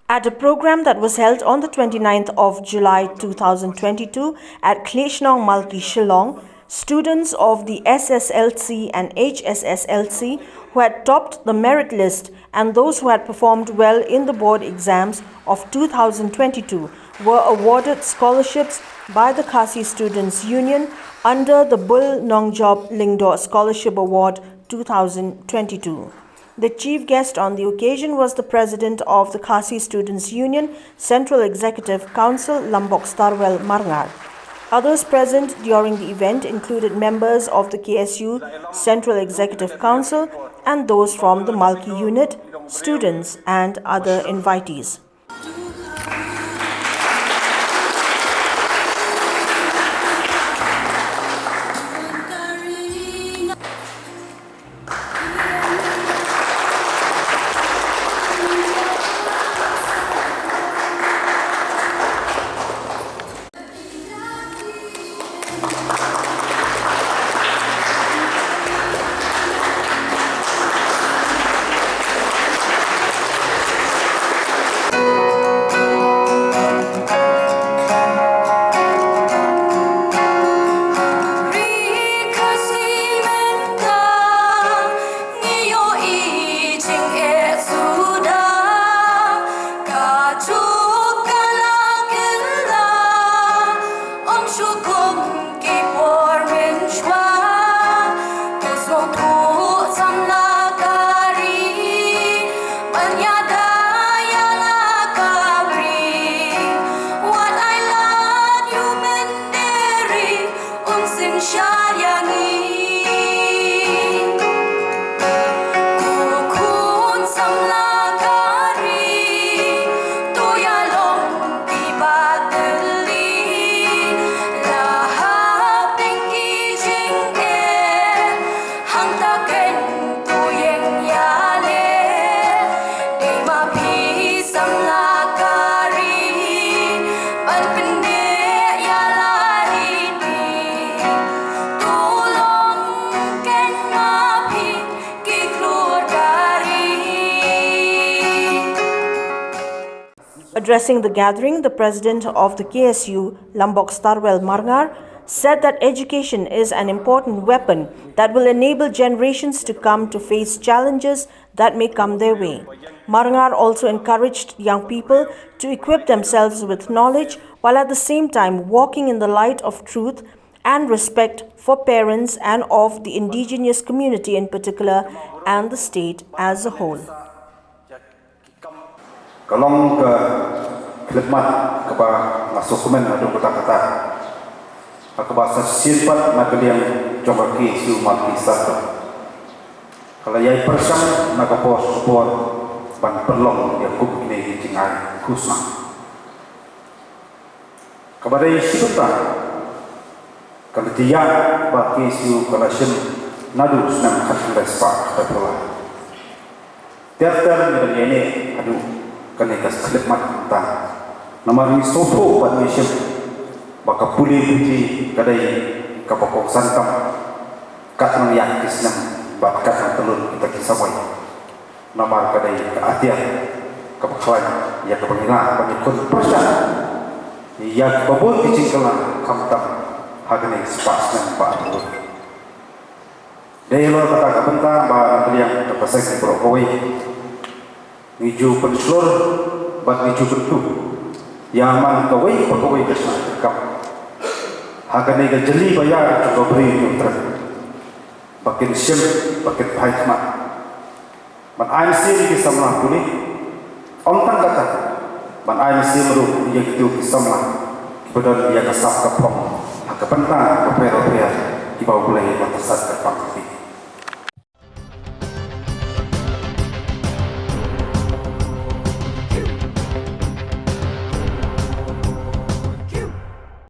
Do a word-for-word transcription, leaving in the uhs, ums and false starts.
At a program that was held on the twenty-ninth of July two thousand twenty-two at Khliehshnong Malki, Shillong, students of the S S L C and H S S L C who had topped the merit list and those who had performed well in the board exams of two thousand twenty-two were awarded scholarships by the Khasi Students Union under the Bul Nongjop Lyngdoh Scholarship Award two thousand twenty-two. The chief guest on the occasion was the president of the Khasi Students Union Central Executive Council, Lambok Starwell Marngar. Others present during the event included members of the K S U Central Executive Council and those from the Malki unit, students, and other invitees. Addressing the gathering, the president of the K S U, Lambok Starwell Marngar, said that education is an important weapon that will enable generations to come to face challenges that may come their way. Marngar also encouraged young people to equip themselves with knowledge while at the same time walking in the light of truth and respect for parents and of the indigenous community in particular and the state as a whole. Ka long ka khyllipmat kaba nga sngewkmen haduh katta katta, ha kaba sa shisien pat na ka liang jong ka K S U Malki Circle ka la ïai pyrshang na ka por sha ka por ban pynlong ïa kum kine ki jingai khusnam. Kaba dei shi bynta ka la ïa ba K S U ka la shim naduh snem khatkhyndai spah khatphewlai. Ter ter ngi dang ïaineh haduh kane ka khyllipmat mynta. Namar ngi sngewthuh bad ngi shim ba ka pule puthi ka dei kaba kongsan tam kat nang ïa ki snem bad kat nang tylun kita ki samoi. Namar ka dei ka atiar kaba khlaiñ ïa kaba ngi lah ban ïakhun pyrshah ïa kiba bun ki jingkylla khamtam ha kane ka spah snem ba arphew. Dei halor kata ka bynta ba na ka liang ka Basaid baroh kawei ngi ju pynshlur bad ngi ju kyntu ïa man kawei pa kawei ka shnong ka kam ha kane ka jylli ba ïar jong ka Bri Hynñiewtrep ba kin shim ba kin phai khmat. Ban ai mynsiem ïa ki samla pule, ym tang kata, ban ai mynsiem ruh ïa kito ki samla kiba don ïa ka sap ka phong ha ka bynta bapher bapher kiba U Blei u la pyrsad kyrpang.